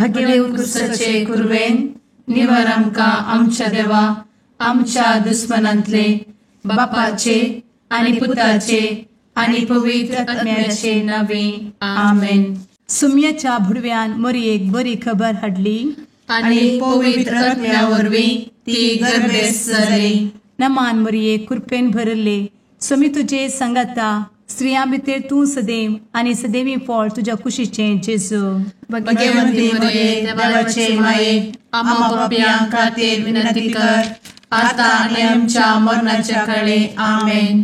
भगेवन क्रुसाचे कुरवेन निवार आमकां आमच्या देवा आमच्या दुस्मनांतले बापाचे आनी पुताचे आनी पवित्र आत्म्याचे नावे आमेन. सुम्याच्या भुडव्यान मोरयेक बरी खबर हाडली आनी पवित्र आत्म्या वरवीं ती गर्भेस्त जाली. नमान मोरये, कृपेन भरले, स्वामी तुजे संगाता, स्त्रियां भितर तूं सदैव आनी सदैवी फळ तुज्या कुशीचें जेजू. भगवंती मोरये, देवाचे माये, आम्हा पापयां खातीर विनंती कर आता आनी आमच्या मरणाच्या काळे. आमेन.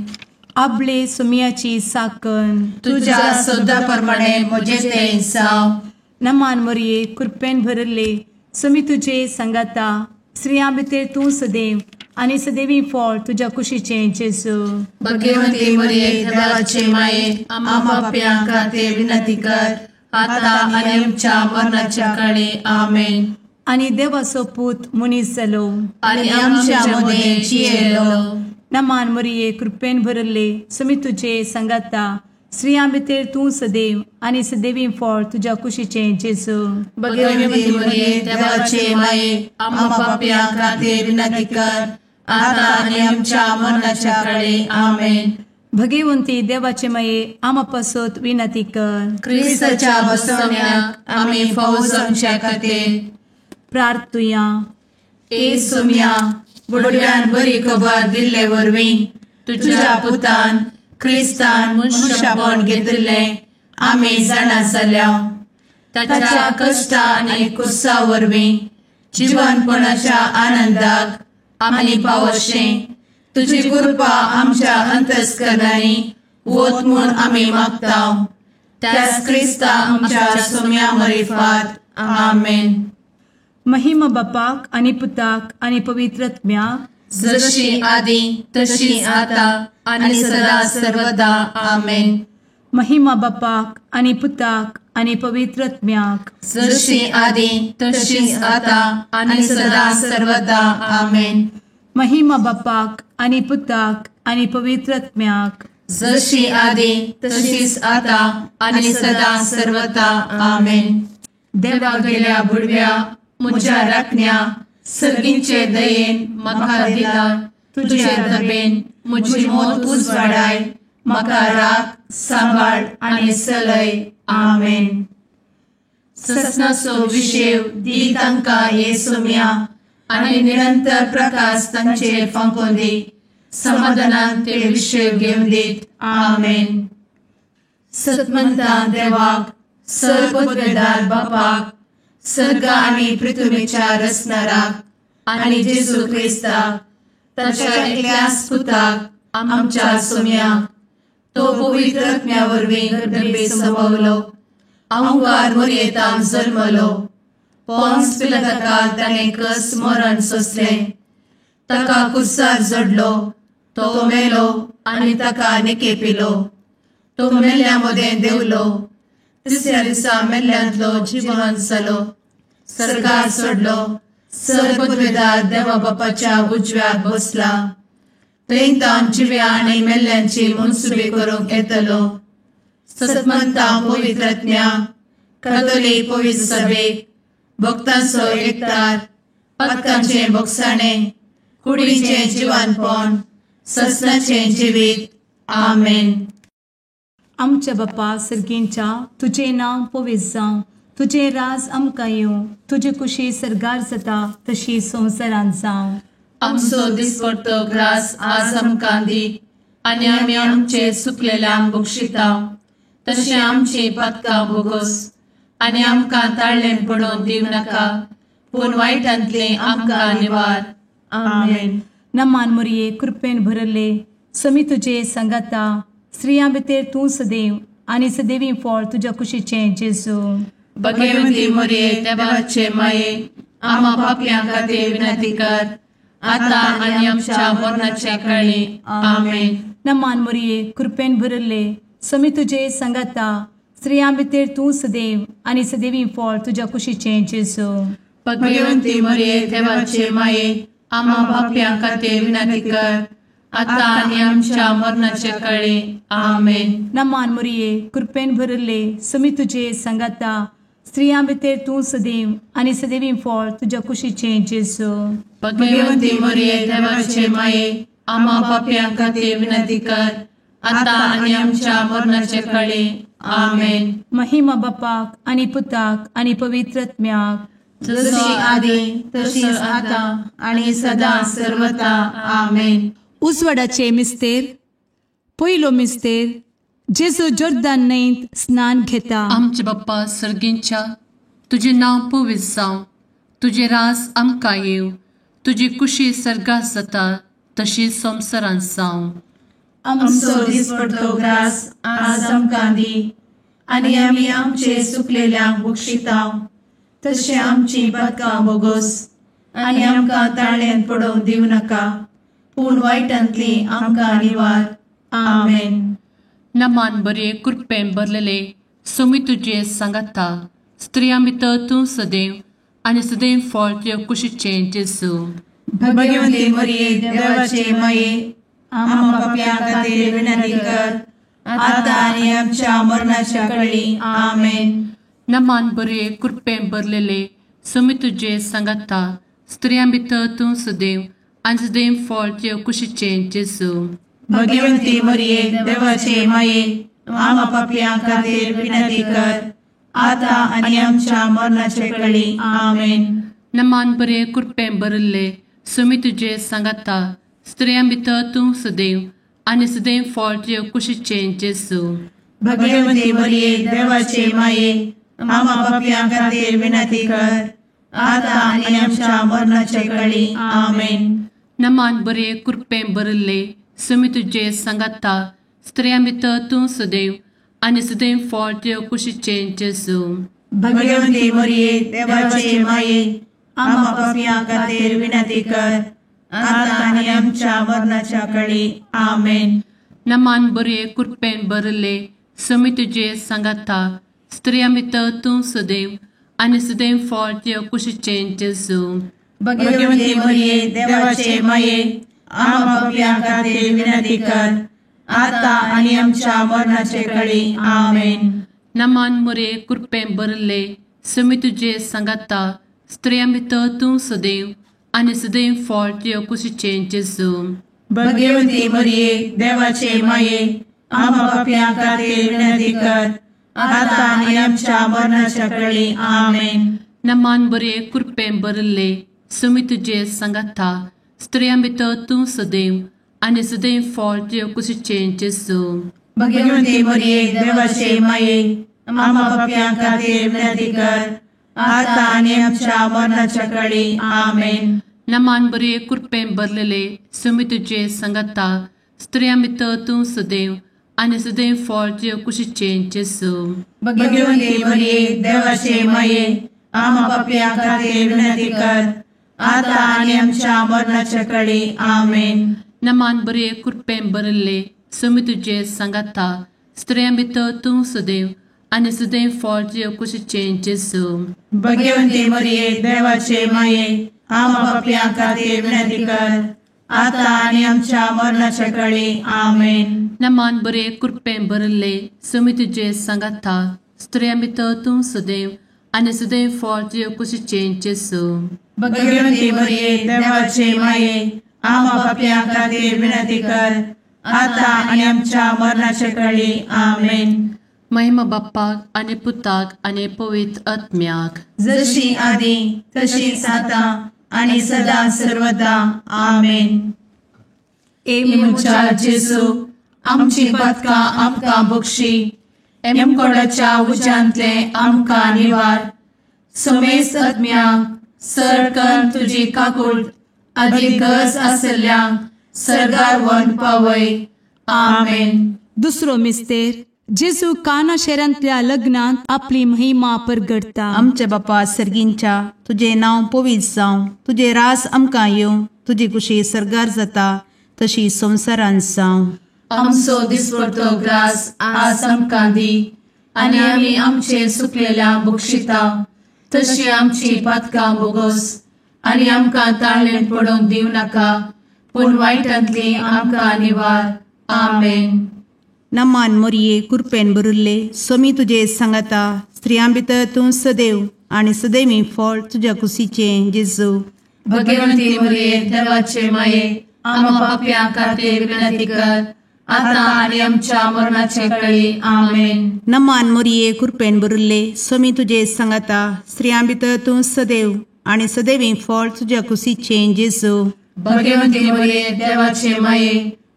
आपले सुम्याची साकन तुज्या सदा प्रमाणे म्हजें तें जावं. नमान मोरये, कृपेन भरले, स्वामी तुजे संगाता, स्त्रियां भितर तूं सदैव आनी सदैवी फळ तुज्या कुशीचें जेजू. भगवंती मोरये, देवाचे माये, आम्हा पापयां खातीर विनंती कर आता आनी आमच्या मरणाच्या काळे. आमेन. आनी देवाचो पूत मनीस जालो आनी आमच्या मदें जियेलो. नमान मोरये, कृपेन भरले, स्वामी तुजे संगाता, स्त्रियां भितर तूं सदैव आनी सदैवी फळ तुज्या कुशीचें जेजू. भगवंती मोरये, देवाचे माये, आम्हा पापयां खातीर विनंती कर आता आनी आमच्या मरणाच्या काळे. आमेन. भगवंती देवाचे माये, आम्हा पासत विनंती कर. क्रिस्ताच्या बसवण्याक आमी फावो जावच्या खातीर प्रार्थुया. ए सुम्या, बुडव्यान बरी खबर दिल्ले वरवीं तुज्या पुतान क्रिस्तान मनशापण घेतिल्लें आमी जाणा जाल्या. ताच्या कश्टा आनी कुर्सा वरवीं जिवनपणाच्या आनंदाक आमी पावशें तुजी कृपा आमच्या अंतस्करणांनी वत म्हूण आमी मागता. त्याच क्रिस्ता आमच्या सुम्या मरिफात. आमेन. महिमा बापाक आनी पुताक आनी पवित्र आत्म्याक, जशी आदी तशी आता आनी सदा सर्वदा. आमेन. महिमा बापाक आनी पुताक आनी पवित्र आत्म्याक, जशी आदी तशी आता आनी सदा सर्वदा. आमेन. महिमा बापाक आनी पुताक आनी पवित्र आत्म्याक, जशी आदी तशीच आता आनी सदा सर्वदा. आमेन. देवा गेल्या बुडव्या म्हज्या राखण्या सर्गींचे दयेन म्हाका दिला तुजे दबेन म्हजी मोत उजवाडाय, म्हाका राख सांबाळ आनी सलय. आमेन. ससनाचो विशेव दी तांकां हे सुम्या आनी निरंतर प्रकाश तांचेर फांकोवन दी, समाधानान ते विशेव घेवन दीत. आमेन. सतमंता देवाक, सर्वपदवेदार बापाक, सर्ग आनी पृथ्वीच्या रचणाराक आनी जेजू क्रिस्ताक ताच्या एकल्याच पुताक आमच्या सुम्याक, तो पवित्र आत्म्या वरवीं गर्भे संभवलो, अहंकार मोरयेतान जल्मलो, पोन्स पिलाताका ताणें कस मरण सोंसलें, ताका कुर्सार जडलो, तो मेलो आनी ताका निकेपिलो, तो मेल्ल्या मदें देंवलो, तिसऱ्या दिसा मेल्ल्यांतलो जिवन जालो, सर्गार सोडलो, सर्वपदवेदार देवा बापाच्या उजव्याक बसला, थंय तावन जिव्या आनी मेल्ल्यांची मनसुबी करूंक येतलो. सतमंता पवित्र आत्म्या, कातोलीक पवित्र सभेक, भक्तांचो एकतार, पातकांचें भोगसाणें, कुडीचें जिवानपण, ससनाचें जिवीत. आमेन. आमच्या बापा सर्गींच्या, तुजें नांव पवित्र जावं, तुजें राज आमकां येवं, तुजी कुशी सर्गार जाता तशी संवसारांत जावं. आमचो दिसपडतो ग्रास आज आमकां दी आनी आमी आमचे सुकलेल्यांक बक्षिता तशें आमची पातकां भोगोस आनी आमकां ताळ्ळें पडोवन दिवं नाका, पूण वायटांतलें आमकां निवार. आमेन. नमान मोरये, कृपेन भरले, स्वामी तुजे संगाता, स्त्रियां भितर तूं सदैव आनी सदैवी फळ तुज्या कुशीचें जेजू. भगवंती मोरये, देवाचे माये, आम्हा पापयां खातीर विनंती कर आता आनी आमच्या मरणाच्या काळी. आमेन. नमान मोरये, कृपेन भरले, स्वामी तुजे संगाता, स्त्रियां भितर तूं सदैव आनी सदैवी फळ तुज्या कुशीचें जेजू. भगवंती मोरये, देवाचे माये, आम्हा पापयां खातीर विनंती कर आता आनी आमच्या मरणाच्या काळी. आमेन. नमान मोरये, कृपेन भरले, स्वामी तुजे संगाता, स्त्रियां भितर तूं सदैव आनी सदैवी फळ तुज्या कुशीचें जेजू. भगवंती मरिये देवाचे माये, आम्हा पापयां खातीर विनंती कर, आतां आनी आमच्या मरणाचे कळे. आमेन. महिमा बापाक आनी पुताक आनी पवित्र आत्म्याक, जशी आदी तशीच आतां आनी सदां सर्वता. आमेन. उजवाडाचे मिस्तेर. पयलो मिस्तेर, जेजू जोर्दान न्हंयत स्नान घेता. आमचे बाप्पा सर्गींच्या, तुजें नांव पवित्र जावं, तुजें राज आमकां येवं, तुजी कुशी सर्गात जाता तशी संवसारांत जावं. आमचो दिसपडतो ग्रास आज आमकां दी, आनी आमी आमचे सुकलेल्यांक बक्षिता तशें आमची पातकां बोगोस, आनी आमकां ताळ्यांत पडोवंक दिवं नाका, पूण वायटांतली आमकां निवार. आमेन. नमान बरे कृपेन भरलेले, सोमी तुजे सांगाता, स्त्रियां भितर तूं सदैव आनी सदैव फळ तुज्या कुशीचें जेजू. भगवंती मरिये देवाचे माये, आम्हा पापयां खातीर विनंती कर, आतां आनी आमच्या मरणाच्या कळी. आमेन. नमान बरे कृपेन भरलेले, सोमी तुजे सांगाता, स्त्रियां भितर तूं सदैव आनी सदैव फळ तुज्या कुशीचें जेजू. भगवंती मरिये देवाचे माये, आम्हा पापयां खातीर विनंती कर, आतां आनी आमच्या मरणाचे कळी. आमेन. नमान बरे कृपेन भरिल्ले, सोमी तुजे सांगाता, स्त्रियां भितर तूं सदैव आनी सदैव फळ तुज्या कुशीचें जेजू. भगवंती मरिये देवाचे माये, आम्हा पापयां खातीर विनंती कर, आतां आनी आमच्या मरणाचे कळी. आमेन. नमान बरे कृपेन भरिल्ले, सोमी तुजे सांगाता, स्त्रियां भितर तूं सदैव आनी सदैव फळ तुज्या कुशीचें जेजू. भगवंती मरिये देवाचे माये, आम्हा पापयां खातीर विनंती कर, आतां आनी आमच्या मरणाच्या कळी. आमेन. नमान बरे कृपेन भरिल्ले, सोमी तुजे सांगाता, स्त्रियां भितर तूं सदैव आनी सदैव फळ तुज्या कुशीचें जेजू. भगवंती मरिये देवाचे माये, आम्हा पापयां खातीर विनंती कर, आतां आनी आमच्या मरणाचे कळी. आमेन. नमान मरिये कृपेन भरिल्ले, सोमी तुजे सांगाता, स्त्रियां भितर तूं सदैव आनी सदैव फळ तुज्या कुशीचें जेजू. भगवंती मरिये देवाचे माये, आम्हा पापयां खातीर विनंती कर, आतां आनी आमच्या मरणाच्या कळी. आमेन. नमान बरे कृपेन भरिल्ले, सोमी तुजे सांगाता, स्त्रियां भितर तूं सदैव आनी सदैव फळ तुज्या कुशीचें जेजू. भगवंती मरिये देवाचे माये, आम्हा पापयां खातीर विनंती कर, आतां आनी आमच्या मरणाच्या कळी. आमेन. नमान बरे कृपेन भरलेले, सोमी तुजे सांगाता, स्त्रियां भितर तूं सदैव आनी सदैव फळ तुज्या कुशीचें जेजू. भगवंती मरिये देवाचे माये, आम्हा पापयां खातीर विनंती कर, आतां आनी आमच्या मरणाच्या कळी. आमेन. नमान बरे कृपेन भरिल्ले, सोमी तुजे सांगाता, स्त्रियां भितर तूं सदैव आनी सदैव फळ तुज्या कुशीचें जेजू. भगवंती मरिये देवाचे माये, आम्हा पापयां खातीर विनंती कर, आतां आनी आमच्या मरणाच्या कळी. आमेन. नमान बरे कृपेन भरिल्ले, सोमी तुजे सांगाता, स्त्रियां भितर तूं सदैव आनी सदैव फळ तुज्या कुशीचें जेजू. भगवंती मरिये देवाचे माये, आम्हा पापयां खातीर विनंती कर, आतां आनी आमच्या मरणाच्या कळी. आमेन. महिमा बाप्पाक आनी पुताक आनी पवित्र आत्म्याक, जशी आदी तशीच आतां आनी सदां सर्वदा. आमेन. ए म्हज्या जेजू, आमची पातकां आमकां बक्षी, एमकोडाच्या उज्यांतले आमकां निवार, समेस्त आत्म्यांक सरकन तुजी काकूट आदी गरज आसल्ल्यांक सर्गार व्हरून पावय. आमेन. दुसरो मिस्तेर, जेजू काना शहरांतल्या लग्नांत आपली महिमा परगटता. आमच्या बापा सर्गींच्या, तुजें नांव पवित्र जावं, तुजें राज आमकां येवं, तुजी कुशी सर्गार जाता तशी संवसारांत जावं. आमचो दिसपडतो ग्रास आज आमकां दी, आनी आमी आमचे सुकलेल्या बक्षिता तशी आमची पातकां बोगोस, आनी आमकां ताळ्ळेंत पडोवंक दिवं नाका, पूण वायटांतली आमकां निवार. आमेन. नमान मोरये कुरपेन बरुल्ले सोमी तुजे सांगाता स्त्रियां भितर तूं सदैव आनी सदैवी फळ तुज्या कुशीचें जेजू. भगवंती मोरये देवाचे माये आमा पापयां खातीर विनंती कर आतां आनी आमच्या मरणाचे कळी. आमेन. नमान मोरये कुरपेन बरुल्ले सोमी तुजे सांगाता स्त्रियां भितर तूं सदैव आनी सदैवी फळ तुज्या कुशीचें जेजू. भगवंती मोरये देवाचे माये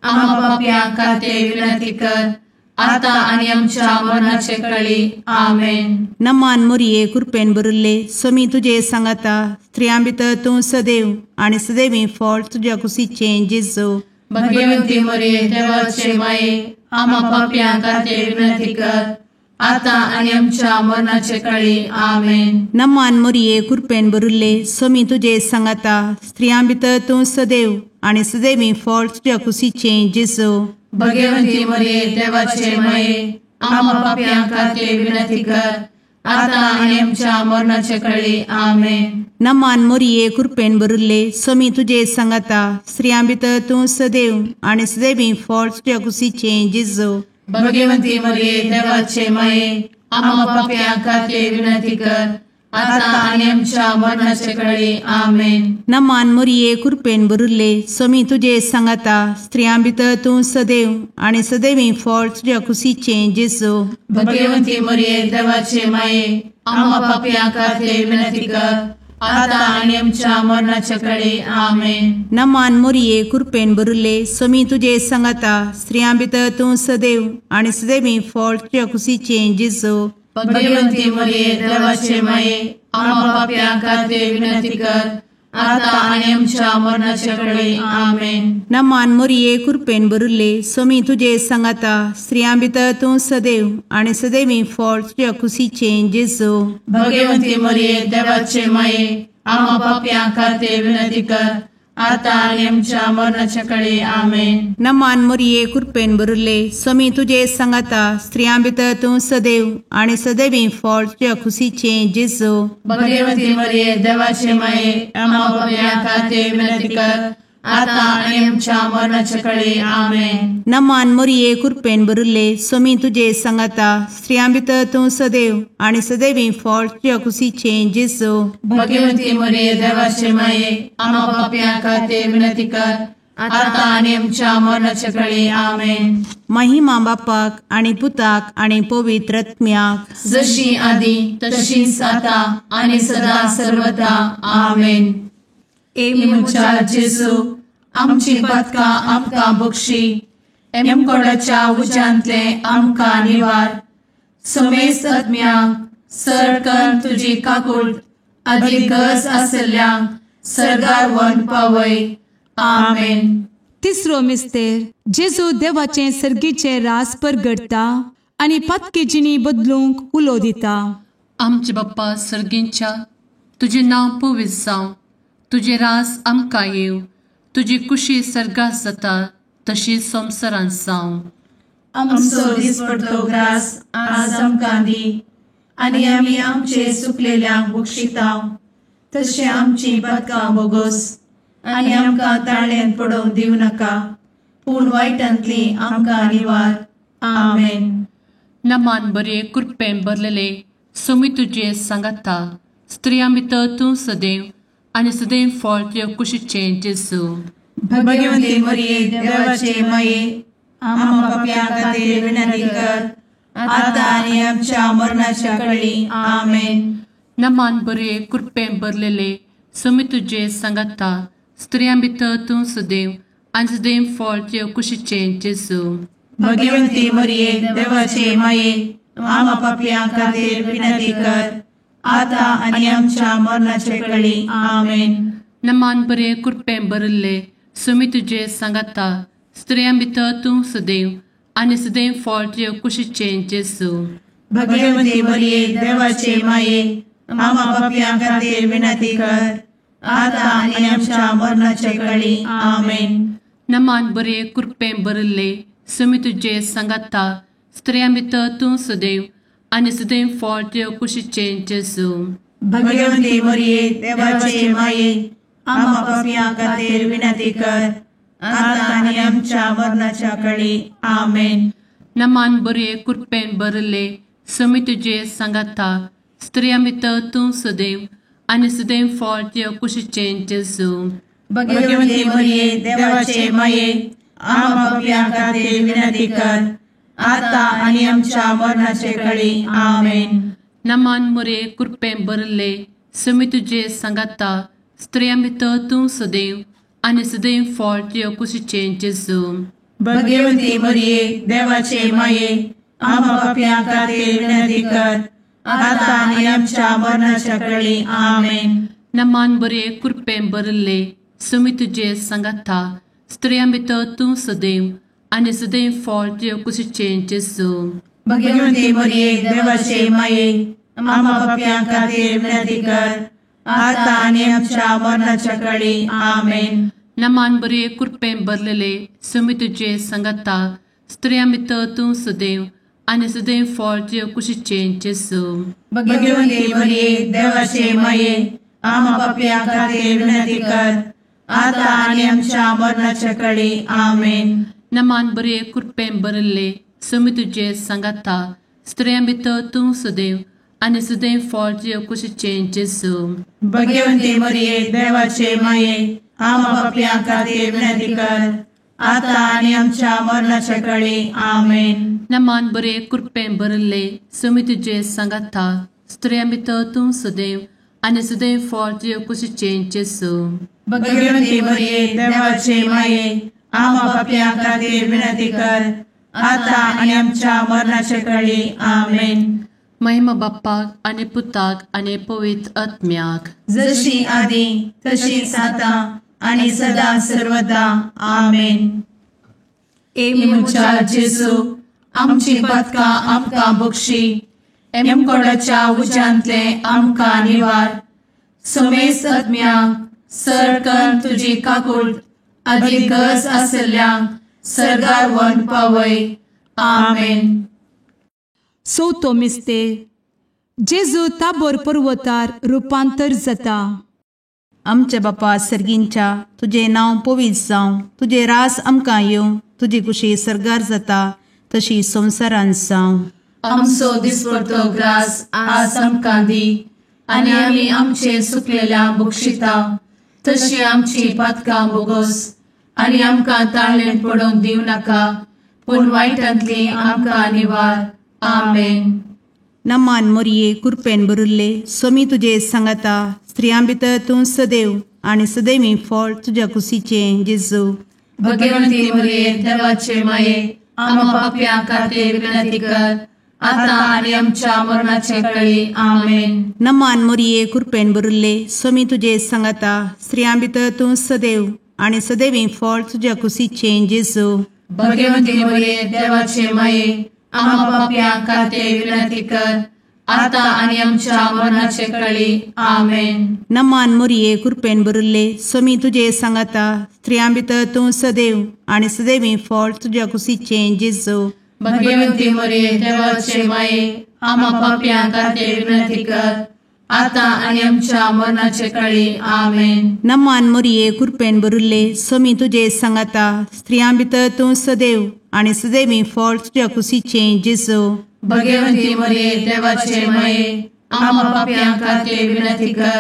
आमा पापयां खातीर विनंती कर आतां आनी आमच्या मरणाचे कळी. आमेन. नमान मोरये कुरपेन बरुल्ले सोमी तुजे सांगाता स्त्रियां भितर तूं सदैव आनी सदैवी फळ तुज्या कुशीचें जेजू. भगवंती मोरये देवाचे माये आमा पापयां खातीर विनंती कर आतां आनी आमच्या मरणाचे कळी. आमेन. नमान मोरये कुरपेन बरुल्ले सोमी तुजे सांगाता स्त्रियां भितर तूं सदैव आनी सदैवी फळ तुज्या कुशीचें जेजू. भगवंती मोरये देवाचे माये आमा पापयां खातीर विनंती कर आतां आनी आमच्या मरणाचे कळी. आमेन. नमान मोरये कुरपेन बरुल्ले सोमी तुजे सांगाता स्त्रियां भितर तूं सदैव आनी सदैवी फळ तुज्या कुशीचें जेजू. भगवंती मोरये देवाचे माये आमा पापयां खातीर विनंती कर आतां आनी आमच्या मरणाचे कळी. आमेन. नमान मोरये कुरपेन बरुल्ले सोमी तुजे सांगाता स्त्रियां भितर तूं सदैव आनी सदैवी फळ तुज्या कुशीचें जेजू. भगवंती मोरये देवाचे माये आमा पापयां खातीर विनंती कर आतां आनी आमच्या मरणाचे कळी. आमेन. नमान मोरये कुरपेन बरुल्ले सोमी तुजे सांगाता स्त्रियां भितर तूं सदैव आनी सदैवी फळ तुज्या कुशीचें जेजू. भगवंती मोरये देवाचे माये आमा पापयां खातीर विनंती कर आतां आनी आमच्या मरणाचे कळी. आमेन. नमान मोरये कुरपेन बरुल्ले सोमी तुजे सांगाता स्त्रियां भितर तूं सदैव आनी सदैवी फळ तुज्या कुशीचें जेजू. भगवंती मोरये देवाचे माये आमा पापयां खातीर विनंती कर आतां आनी आमच्या मरणाचे कळी. आमेन. नमान मोरये कुरपेन बरुल्ले सोमी तुजे सांगाता स्त्रियां भितर तूं सदैव आनी सदैवी फळ तुज्या कुशीचें जेजू. भगवंती मोरये देवाचे माये आमा पापयां खातीर विनंती कर आतां आनी आमच्या मरणाचे कळी. आमेन. नमान मोरये कुरपेन बरुल्ले सोमी तुजे सांगाता स्त्रियां भितर तूं सदैव आनी सदैवी फळ तुज्या कुशीचें जेजू. भगवंती मोरये देवाचे माये आमा पापयां खातीर विनंती कर आतां आनी आमच्या मरणाचे कळी. आमेन. महिमा बापाक आनी पुताक आनी पवित्र आत्म्याक, जशी आदी तशीच आतां आनी सदा सर्वदा. आमेन. ए म्हज्या जेजू आमची पातकां आमकां बक्षी, एमकोडाच्या उज्यांतले आमकां निवार, समेस्त आत्म्यांक सरकन तुजी काकूट आदी गरज आसल्ल्यांक सरगार वन पावय. आमेन. तिसरो मिस्तेर जेजू देवाचें सर्गीचें रास परगटता आनी पातकी जिणी बदलूंक उलो दिता. आमचे बाप्पा सर्गींच्या तुजें नांव पवित्र जावं, तुजें रास आमकां येवं, तुजी कुशी सर्गात जाता तशी संवसारांत जावं. आमचो दिसपडतो ग्रास आज आमकां दी आनी आमी आमचे सुकलेल्यांक बक्षितांव तशें आमची पातकां बोगोस आनी आमकां ताळ्यान पडोवंक दिवं नाका पूण वायटांतली आमकां निवार. आमेन. नमान बरे कुरपें भरलेले सोमी तुजे सांगाता स्त्रियां भितर तूं सदैव आनी सदैव फळ तुज्या कुशीचें जेजू. भगवंती मोरये देवाचे माये आमा पापयां खातीर विनंती कर आतां आनी आमच्या मरणाच्या कळी. आमेन. नमान बरे कुरपें भरलेले सोमी तुजे सांगाता स्त्रियां भितर तूं सदैव आनी सदैव फळ तुज्या कुशीचें जेजू. भगवंती मोरये देवाचे माये आमा पापयां खातीर विनंती कर आतां आनी आमच्या मरणाचे कळी. आमेन. नमान बरे कुरपें भरिल्ले सोमी तुजे सांगाता स्त्रियां भितर तूं सदैव आनी सदैव फळ तुज्या कुशीचें जेजू. भगवंती मोरये देवाचे माये आमा पापयां खातीर विनंती कर आतां आनी आमच्या मरणाचे कळी. आमेन. नमान बरे कुरपें भरिल्ले सोमी तुजे सांगाता स्त्रियां भितर तूं सदैव आनी सदैव फळ तुज्या कुशीचें जेजू. भगवंती मोरये देवाचे माये आमा पापयां खातीर विनंती कर आतां आनी आमच्या मरणाच्या कळी. आमेन. नमान बरे कृपेन भरले स्वामी तुजे सांगाता स्त्रियां भितर तूं सदैव आनी सदैव फळ तुज्या कुशीचें जेजू. भगवती मरिये देवाचे माये आम्हा पाप्यां खातीर विनंती कर आता आनी आमच्या मरणाचे कळी. आमेन. नमान मरिये कृपेन भरले स्वामी तुजे सांगाता स्त्रियां भितर तूं सदैव आनी सदैव फळ तुज्या कुशीचें जेजू. भगवती मरिये देवाचे माये आम्हा पाप्यां खातीर विनंती कर आता आनी आमच्या मरणाच्या कळी. आमेन. नमान बरे कृपेन भरले स्वामी तुजे सांगाता स्त्रियां भितर तूं सदैव आनी सदैव फळ तुज्या कुशीचें जेजू. भगवती मरिये देवाचे माये आम्हा पाप्यां खातीर विनंती कर आता आनी आमच्या मरणाच्या कळी. आमेन. नमान बरे कृपेन भरलेले स्वामी तुजे सांगाता स्त्रियां भितर तूं सदैव आनी सदैव फळ तुज्या कुशीचें जेजू. भगवती मरिये देवाचे माये आम्हा पाप्यां खातीर विनंती कर आता आनी आमच्या मरणाच्या कळी. आमेन. नमान बरे कृपेन भरले स्वामी तुजे सांगाता स्त्रियां भितर तूं सदैव आनी सदैव फळ तुज्या कुशीचें जेजू. भगवती मरिये देवाचे माये आम्हा पाप्यां खातीर विनंती कर आता आनी आमच्या मरणाच्या कळी. आमेन. नमान बरे कृपेन भरले स्वामी तुजे सांगाता स्त्रियां भितर तूं सदैव आनी सदैव फळ तुज्या कुशीचें जेजू. भगवती मरिये देवाचे माये आम्हा पाप्यां खातीर विनंती कर आता आनी आमच्या मरणाच्या कळी. आमेन. महिमा बाप्पाक आनी पुताक आनी पवित्र आत्म्याक, जशी आदी तशीच आता आनी सदा सर्वदा. आमेन. ए म्हज्या जेजू आमची पातकां आमकां बक्षी, एमकोडाच्या उज्यांतले आमकां निवार, समेस्त आत्म्यांक सरकन तुजी काकूट आदी गरज आसल्ल्यांक सर्गार व्हरून पावय. आमेन. चवथो मिस्तेर जेजू ताबोर पर्वतार रुपांतर जाता. आमच्या बापा सर्गींच्या तुजें नांव पवित्र जावं, तुजें राज आमकां येवं, तुजी कुशी सर्गार जाता तशी संवसारांत जावं. आमचो दिसपडतो ग्रास आज आमकां दी आनी आमी आमचे सुकलेल्या बक्षिता तशी आमची पातकां बोगोस आनी आमकां ताळेन पडोवंक दिवं नाका पूण वायटांतली आमकां निवार. आमेन. नमान मोरये कृपेन भरिल्ले स्वामी तुजे सांगाता स्त्रियां भितर तूं सदैव आनी सदैवी फळ तुज्या कुशीचें जेजू. भगवंती मोरये देवाचे माये आम्हा पाप्यां खातीर विनंती कर आता आनी आमच्या मरणाचे कळी. आमेन. नमान मोरये कृपेन भरिल्ले स्वामी तुजे सांगाता स्त्रियां भितर तूं सदैव आनी सदैवी फळ तुज्या कुशीचें जेजू. भगवंती मोरये देवाचे माये आम्हा पाप्यां खातीर विनंती कर आता आनी आमच्या मरणाचे कळी. आमेन. नमान मोरये कृपेन भरिल्ले स्वामी तुजे सांगाता स्त्रियां भितर तूं सदैव आनी सदैवी फळ तुज्या कुशीचें जेजू. भगवंती मोरये देवाचे माये आम्हा पाप्यां खातीर विनंती कर आता आनी आमच्या मरणाचे कळी. आमेन. नमान मोरये कृपेन भरिल्ले स्वामी तुजे सांगाता स्त्रियां भितर तूं सदैव आनी सदैवी फळ तुज्या कुशीचें जेजू. भगवंती मोरये देवाचे माये आम्हा पाप्यां खातीर विनंती कर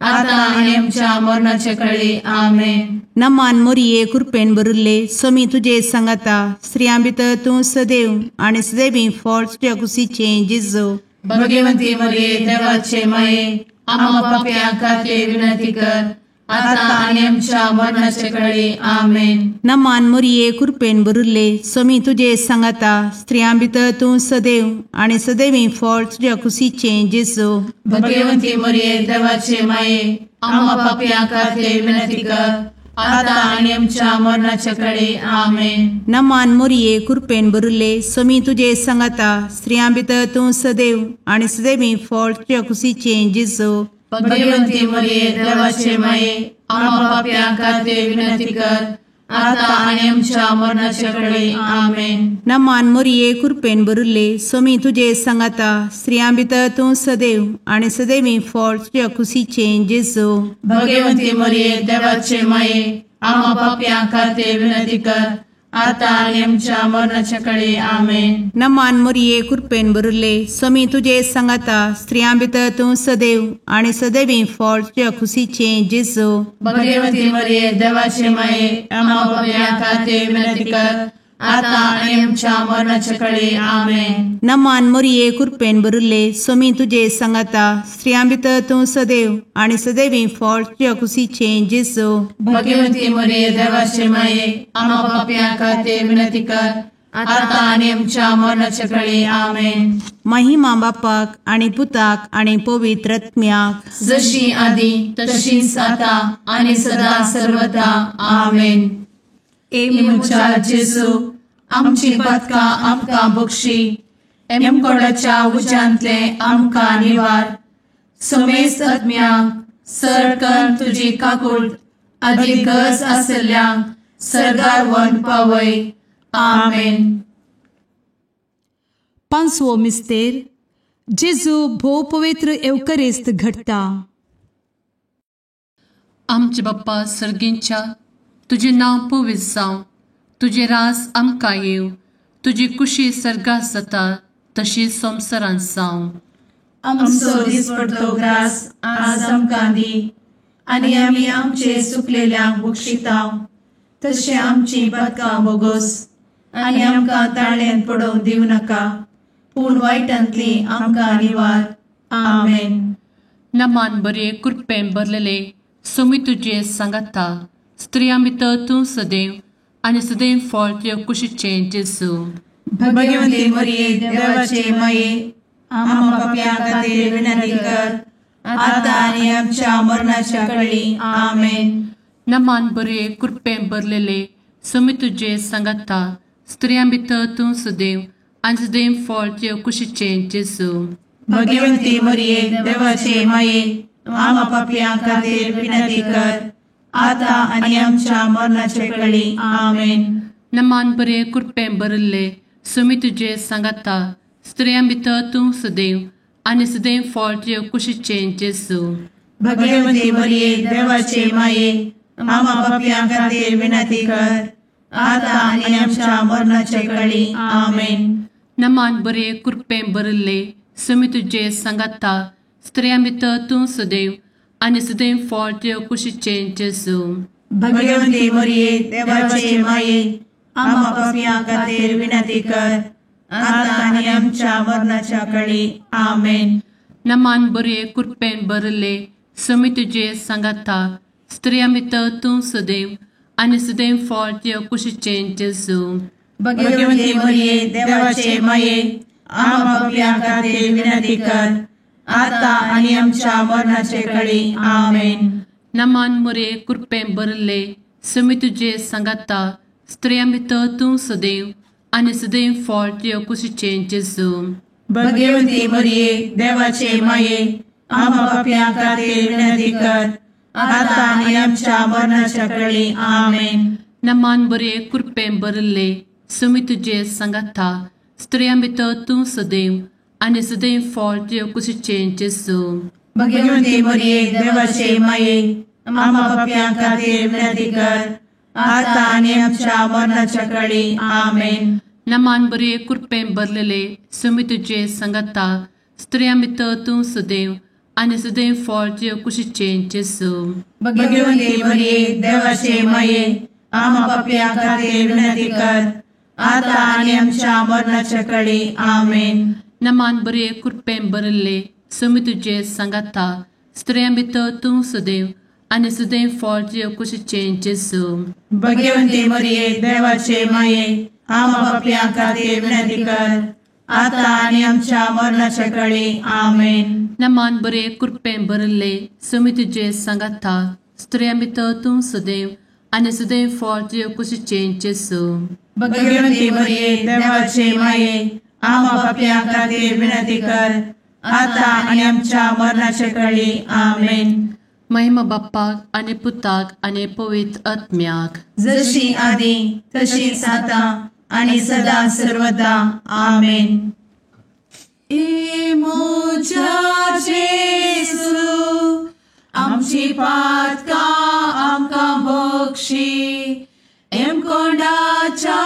आता आनी आमच्या मरणाचे कळी. आमेन. नमान मोरये कृपेन भरिल्ले स्वामी तुजे सांगाता स्त्रियां भितर तूं सदैव आनी सदैवी फळ तुज्या कुशीचें जेजू. भगवंती मोरये देवाचे माये आम्हा पाप्यां खातीर विनंती कर आता आनी आमच्या मरणाचे कळी. आमेन. नमान मोरये कृपेन भरिल्ले स्वामी तुजे सांगाता स्त्रियां भितर तूं सदैव आनी सदैवी फळ तुज्या कुशीचें जेजू. भगवंती मोरये देवाचे माये आम्हा पाप्यां खातीर विनंती कर आता आनी आमच्या मरणाचे कळी. आमेन. नमान मोरये कृपेन भरिल्ले स्वामी तुजे सांगाता स्त्रियां भितर तूं सदैव आनी सदैवी फळ तुज्या कुशीचें जेजू. भगवंती मोरये देवाचे माये आम्हा पाप्यां खातीर विनंती कर आता आनी आमच्या मरणाचे कळी. आमेन. नमान मोरये कृपेन भरिल्ले स्वामी तुजे सांगाता स्त्रियां भितर तूं सदैव आनी सदैवी फळ तुज्या कुशीचें जेजू. भगवंती मोरये देवाचे माये आम्हा पाप्यां खातीर विनंती कर आतां आनी आमच्या मरणाच्या कळे. आमेन. नमान मोरये कृपेन भरिल्ले, स्वामी तुजे सांगाता, स्त्रियां भितर तूं सदैव आनी सदैवी फळ तुज्या खुशीचें जेजू. भगवती मरिये देवाचे माये, आम्हा पाप्यां खातीर विनंती कर, आतां आनी आमच्या मरणाच्या कळे. आमेन. नमान मोरये कृपेन भरिल्ले, स्वामी तुजे सांगाता, स्त्रियां भितर तूं सदैव आनी सदैवी फळ तुज्या खुशीचें जेजू. भगवती मरिये देवाचे माये, आम्हा पाप्यां खातीर विनंती कर, आतां आनी आमच्या मरणाच्या कळे. आमेन. महिमा बापाक आनी पुताक आनी पवित्र आत्म्याक, जशी आदी तशीच आतां आनी सदा सर्वदा. आमेन. ए म्हज्या जेजू, आमची पातकां आमकां बक्षी, एमकोडाच्या उज्यांतले आमकां निवार, समेस्त आत्म्यांक सरकन तुजी काकूट आदी गरज आसल्ल्यांक सर्गार व्हरून पावय. आमेन. पांचवो मिस्तेर, जेजू भोव पवित्र एवकरिस्त घडटा. आमचे बाप्पा सर्गींच्या, तुजें नांव पवित्र जावं, तुजें राज आमकां येवं, तुजी कुशी सर्गात जाता तशी संवसारांत जावं. आमचो दिसपडतो ग्रास आज आमकां दी, आनी आमी आमचे सुकलेल्यांक बक्षिता तशें आमची पातकां बोगोस, आनी आमकां ताळ्यांत पडोवंक दिवं नाका, पूण वायटांतली आमकां निवार. आमेन. नमान बरे कृपेन भरलेले, स्वामी तुजे सांगाता, स्त्रियां भितर तूं सदैव आनी सदैव फळ तुज्या कुशीचें जेजू. भगवती मरिये देवाचे माये, आम्हा पाप्यां खातीर विनंती कर, आतां आनी आमच्या मरणाच्या कळी. आमेन. नमान बरे कृपेन भरलेले, स्वामी तुजे सांगाता, स्त्रियां भितर तूं सदैव आनी सदैव फळ तुज्या कुशीचें जेजू. भगवती मरिये देवाचे माये, आम्हा पाप्यां खातीर विनंती कर, आतां आनी आमच्या मरणाच्या कळी. आमेन. नमान बरे कृपेन भरिल्ले, स्वामी तुजे सांगाता, स्त्रियां भितर तूं सदैव आनी सदैव फळ तुज्या कुशीचें जेजू. भगवती मरिये देवाचे माये, आम्हा पाप्यां खातीर विनंती कर, आतां आनी आमच्या मरणाच्या कळी. आमेन. नमान बरे कृपेन भरिल्ले, स्वामी तुजे सांगाता, स्त्रियां भितर तूं सदैव आनी सदैव फळ तुज्या कुशीचें जेजू. भगवती मरिये देवाचे माये, आम्हा पाप्यां खातीर विनंती कर, आतां आनी आमच्या मरणाच्या कळी. आमेन. नमान बरे कृपेन भरिल्ले, स्वामी तुजे सांगाता, स्त्रियां भितर तूं सदैव आनी सदैव फळ तुज्या कुशीचें जेजू. भगवती मरिये देवाचे माये, आम्हा पाप्यां खातीर विनंती कर, आतां आनी आमच्या मरणाचे कळी. आमेन. नमान मरिये कृपेन भरिल्ले, स्वामी तुजे सांगाता, स्त्रियां भितर तूं सदैव आनी सदैव फळ तुज्या कुशीचें जेजू. भगवती मरिये देवाचे माये, आम्हा पाप्यां खातीर विनंती कर, आतां आनी आमच्या मरणाच्या कळी. आमेन. नमान बरे कृपेन भरिल्ले, स्वामी तुजे सांगाता, स्त्रियां भितर तूं सदैव आनी सदैव फळ तुज्या कुशीचें जेजू. भगवती मरिये देवाचे माये, आम्हा पाप्यां खातीर विनंती कर, आतां आनी आमच्या मरणाच्या कळी. आमेन. नमान बरे कृपेन भरलेले, स्वामी तुजे सांगाता, स्त्रियां भितर तूं सदैव आनी सदैव फळ तुज्या कुशीचें जेजू. भगवती मरिये देवाचे माये, आम्हा पाप्यां खातीर विनंती कर, आतां आनी आमच्या मरणाच्या कळी. आमेन. नमान बरे कृपेन भरिल्ले, स्वामी तुजे सांगाता, स्त्रियां भितर तूं सदैव आनी सदैव फळ तुज्या कुशीचें जेजू. भगवती मरिये देवाचे माये, आम्हा पाप्यां खातीर विनंती कर, आतां आनी आमच्या मरणाच्या कळी. आमेन. नमान बरे कृपेन भरिल्ले, स्वामी तुजे सांगाता, स्त्रियां भितर तूं सदैव आनी सदैव फळ तुज्या कुशीचें जेजू. भगवती मरिये देवाचे माये, आम्हा पाप्यां खातीर विनंती कर, आतां आनी आमच्या मरणाच्या कळी. आमेन. महिमा बाप्पाक आनी पुताक आनी पवित्र आत्म्याक, जशी आदी तशीच आतां आनी सदा सर्वदा. आमेन. ए म्हज्या जेजू, आमची पातकां आमकां बक्षी, एमकोंडाच्या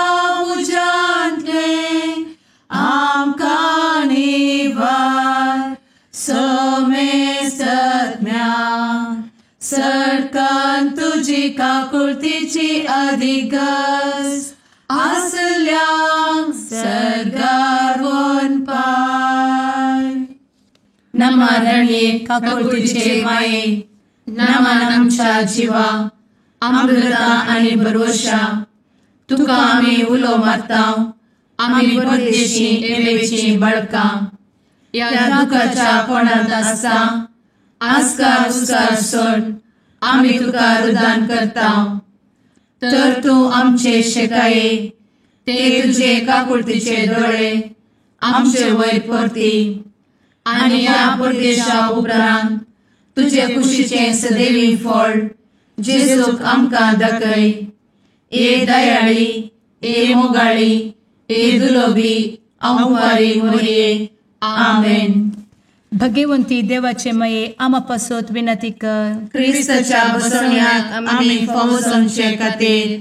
तुजी काकुळतीची अधिगस आसल्यांक सर्गार वनपाय. नमा रणये काकुळतीचे माये, नमन आमच्या जिवा, अमृता आनी भरवशा, तुका आमी उलो मारता, आमी परदेशी एवेची बळकां, ह्या दुखाच्या कोणांत आसता आस्कार उस्कार सोड आमी तुका रुदान करता. तर तूं आमचे शेकाये, ते तुजे काकुळतीचे दोळे आमचे वयर परती आनी ह्या परदेशा उपरांत तुजे कुशीचें सदैवी फळ जेजूक आमकां दाखय. ए दयाळी, ए मोगाळी, ए दुलोबी अंवारी मोरये. आमेन. भगवंती देवाचे मये आमा पासत विनंती कर. क्रिस्ताच्या बसवण्याक आमी फावो जावचे खातीर.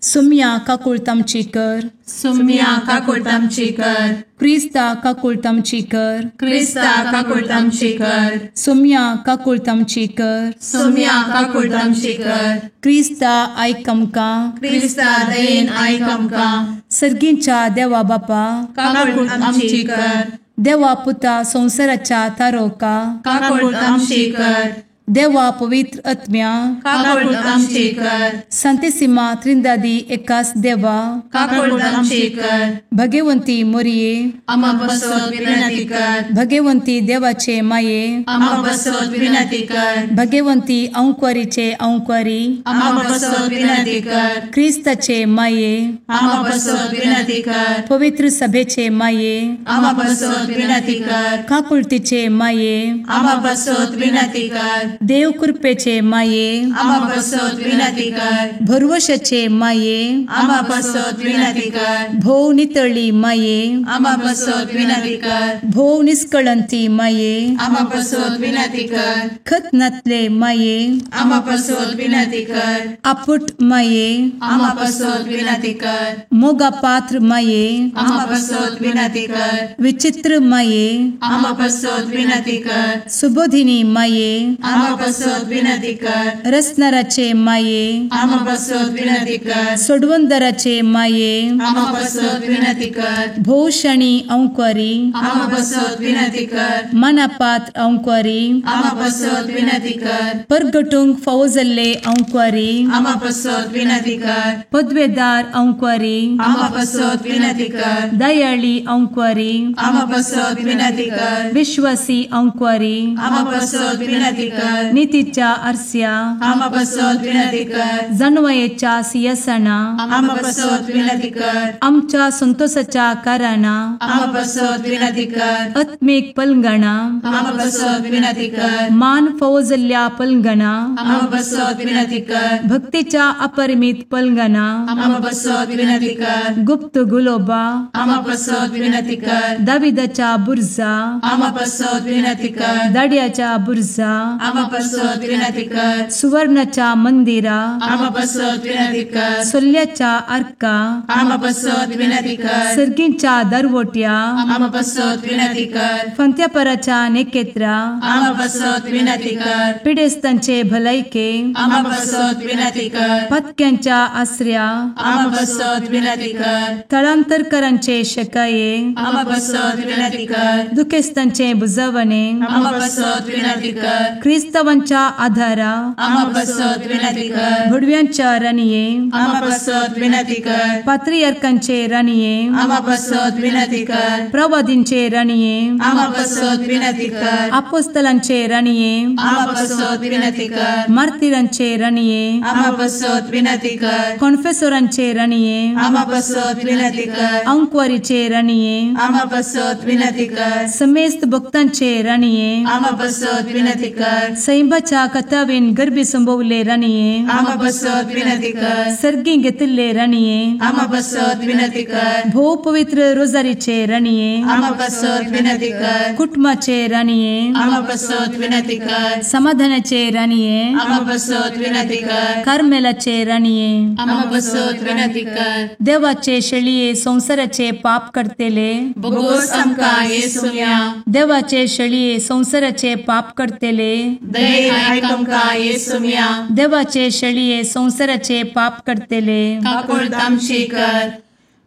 सुम्या काकुळत आमची कर. सुम्या काकुळत आमची कर. क्रिस्ता काकुळत आमची कर. क्रिस्ता काकुळत आमची कर. सुम्या काकुळत आमची कर. सुम्या काकुळत आमची कर. क्रिस्ता आयक आमकां. क्रिस्ता दयेन आयक आमकां. सर्गींच्या देवा बापा काकुळत आमची कर. देवा पुता संवसाराच्या तारोका काकुळत आमची कर. देवा पवित्र आत्म्या काकुळत आमची कर. संतेसिमा त्रिंदादी एकास देवा काकुळत आमची कर. भगवंती मोरये आमा पासत विनंती कर. भगवंती देवाचे माये आमा पासत विनंती कर. भगवंती अंकुरीचे अंकुरी आमा पासत विनंती कर. क्रिस्ताचे माये आमा पासत विनंती कर. पवित्र सभेचे माये आमा पासत विनंती कर. काकुळतीचे माये आमा पासत विनंती कर. देव कृपेचे माये आमा पासत विनंती कर. भरवशाचे माये आमा पासत विनंती कर. भोव नितळी माये आमा पासत विनंती कर. भोव निष्कळंती माये आमा पासत विनंती कर. खतनातले माये आमा पासत विनंती कर. आपुट माये आमा पासत विनंती कर. मोगा पात्र माये आमा पासत विनंती कर. विचित्र माये आमा पासत विनंती कर. सुबोधिनी माये आमा पासत विनंती कर. रसनाराचे माये आमा पासत विनंती कर. सोडवंदराचे माये आमा पासत विनंती कर. भोवशणी अंकुरी आमा पासत विनंती कर. मनापात्र अंकुरी आमा पासत विनंती कर. परगटूंक फावो जाल्ले अंकुरी आमा पासत विनंती कर. पदवेदार अंकुरी आमा पासत विनंती कर. दयाळी अंकुरी आमा पासत विनंती कर. विश्वासी अंकुरी आमा पासत विनंती कर. नितीच्या आरस्या आमा पासत विनंती कर. जानवयेच्या सिंहासना आमा पासत विनंती कर. आमच्या संतोषाच्या कारणा आमा पासत विनंती कर. आत्मीक पलंगणा आमा पासत विनंती कर. मान फावो जाल्ल्या पलंगणा आमा पासत विनंती कर. भक्तीच्या अपरिमित पलंगणा आमा पासत विनंती कर. गुप्त गुलोबा आमा पासत विनंती कर. दाविदाच्या बुर्जा आमा पासत विनंती कर. दाड्याच्या बुर्जा आमा पासत विनंती कर. सुवर्णाच्या मंदिरा आमा पासत विनंती कर. सोल्ल्याच्या आर्का आमा पासत विनंती कर. सर्गींच्या दरवट्या आमा पासत विनंती कर. फंत्यापराच्या नेकेत्रा आमा पासत विनंती कर. पिडेस्तांचे भलायके आमा पासत विनंती कर. पत्क्यांच्या आसऱ्या आमा पासत विनंती कर. थळांतरकरांचे शकाये आमा पासत विनंती कर. दुखेस्तांचे बुजवणे आमा पासत विनंती कर. क्रिस्तावांच्या आधारा आमा पासत विनंती कर. भुडव्यांच्या राणये आमा पासत विनंती कर. पात्रियार्कांचे राणये आमा पासत विनंती कर. प्रवादींचे राणये आमा पासत विनंती कर. आपोस्तलांचे राणये आमा पासत विनंती कर. मार्तिरांचे राणये आमा पासत विनंती कर. कॉन्फेसोरांचे राणये आमा पासत विनंती कर. अंकुवारीचे राणये आमा पासत विनंती कर. समेस्त भक्तांचे राणये आमा पासत विनंती कर. सैंबाच्या कथावेन गर्भी संभवले राणये आमा पासत विनंती कर. सर्गी घेतिल्ले राणये आमा पासत विनंती कर. भोव पवित्र रोजारीचे राणये आमा पासत विनंती कर. कुटुंबाचे राणये आमा पासत विनंती कर. समाधानाचे राणये आमा पासत विनंती कर. कार्मेलाचे राणये आमा पासत विनंती कर. देवाचे शेळये संवसाराचे पाप करतेले बोगोस आमकां येसुया. देवाचे शेळये संवसाराचे पाप करतेले दयेन आयक आमकां येसुम्या। देवाचे शेळये संवसाराचे पाप करतले काकुळट आमची कर।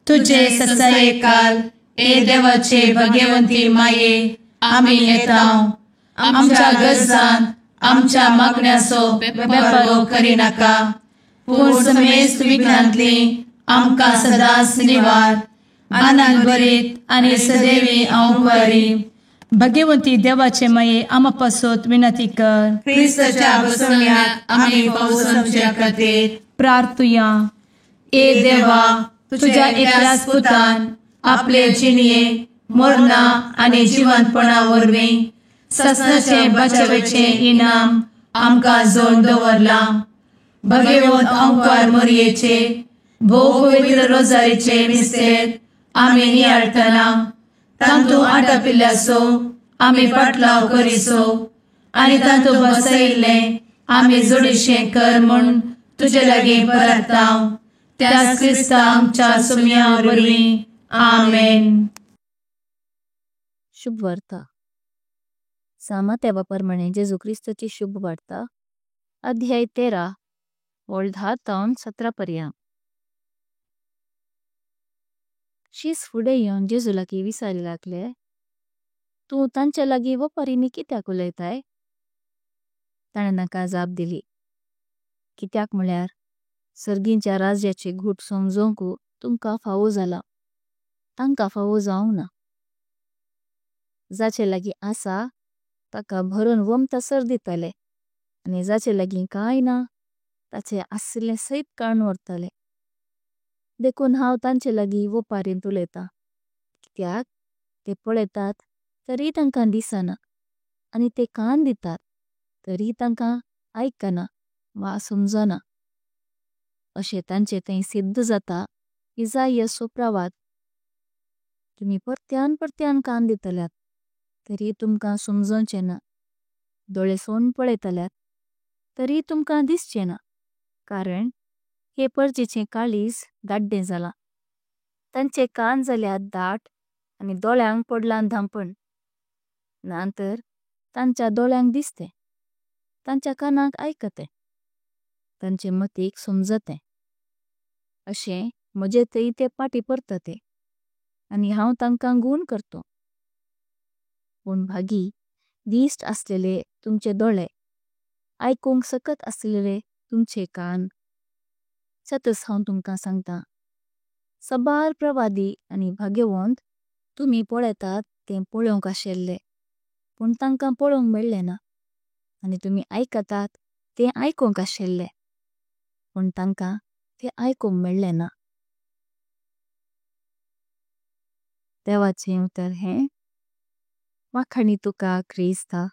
तुजे ससायेकाल ए देवाचे भगवंती माये आमी येता आमच्या गरजान आमच्या मागण्याचो बेपर्वो करिनाका, पूण समेस्त विघ्नांतली आमकां सदांच निवार। आनंद भरीत आनी सदैवी अंवकारी भगवंती देवाचे माये आमा पासत विनंती कर। क्रिस्ताच्या बसवण्यात आमी पावसाच्या खातीर प्रार्थुया। ए देवा, तुझ्या एकल्याच पुतान आपले जिणये मरणा आनी जिवंतपणा वरवीं ससनाचे बचावेचे इनाम आमकां जोड दवरलां। भगवंत अंकार मोरयेचे भोव पवित्र रोजारीचे मिस्तेर आमी नियाळटना तांतू आटापिल्ल्याचो आमी पाटलाव करिसो आनी तांतू बसयिल्लें आमी जोडीशें कर म्हूण तुजे लागीं परता त्याच क्रिस्ता आमच्या सुम्या वरवीं। आमेन। शुभ वार्ता। सामात्या प्रमाणे जेजू क्रिस्ताची शुभ वार्ता अध्याय 13 वळ 10 तावन 17 पर्यंत। शीस फुडे येवन जेजू लागी विसारी लागले, तू तांच्या लागी वपारीनी कित्याक उलयताय? ताणें तांकां जाप दिली, कित्याक म्हळ्यार सर्गींच्या राज्याचे घूट समजोंकू तुमकां फावो जाला, तांकां फावो जावंक ना। जाचे लागी आसा ताका भरून वमतासर दितले आनी जाचे लागी काय ना ताचे आसले सैत काडून व्हरतले। देखून हांव तांचे लागी वपारींत उलयतां, कित्याक ते पळयतात तरी तांकां दिसना आनी ते कान दितात तरी तांकां आयकना वा समजना। अशे तांचे थंय सिद्ध जाता इसाइयाचो प्रवाद, तुमी परत्यान परत्यान कान दितल्यात तरी तुमकां समजोचें ना, दोळे सोन पळयतल्यात तरी तुमकां दिसचें ना, कारण हे परजेचें काळीज दाड्डें जालां, तांचे कान जाल्यात दाट आनी दोळ्यांक पडलां धांपण, नांतर तांच्या दोळ्यांक दिसते, तांच्या कानाक आयकते, तांचे मतीक समजते, अशे म्हजे थंय ते पाटी परतते आनी हांव तांकां गुण करतो। पण भागी दिश्ट असलेले तुमचे दोळे, आयकुंक सकत असलेले तुमचे कान। सतस हांव तुमकां सांगता, सबार प्रवादी आनी भाग्यवंत तुमी पळयतात ते पळोवंक आशिल्ले, पण तांकां पळोवंक मेळ्ळे ना, आनी तुमी आयकतात ते आयकुंक आशिल्ले, पण तांकां ते आयकुंक मेळ्ळे ना। देवाचें उतर हें वाखाणी तुका क्रिस्ता।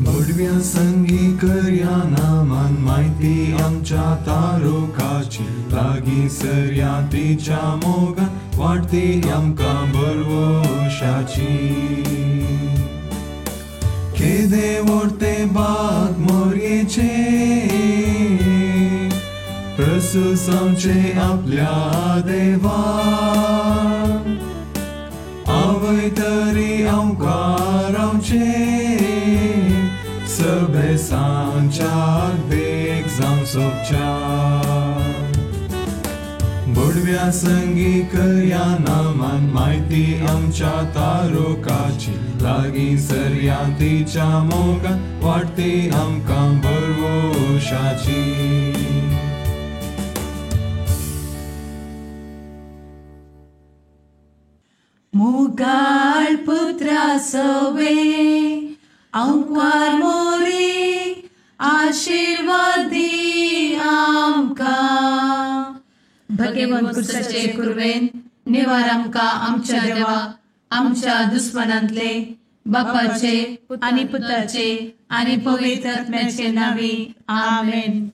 भडव्या संगी करया नामान माहिती आमच्या तारुकाची लागीं सरया तिच्या मोगान वाडती आमकां भरवशाची। केदे व्हडते बाग मोरयेचे प्रसूस आमचे आपल्या देवान, आवय तरी आमकां रावचें सगळे देख जावं सोबच्या। भडव्या संगी करया नामान माहिती आमच्या तारुकाची लागीं सरया तिच्या मोगान वाडती आमकां भरवशाची। मोगाळ पुत्रा सवे अंकार मोरी आशीर्वादी आमकां। भगवंत कुर्साचे कुर्वेन निवार आमकां आमच्या देवा आमच्या दुस्मनांतले बापाचे आनी पुताचे आनी पवित्र आत्म्याचे नांवी। आमेन।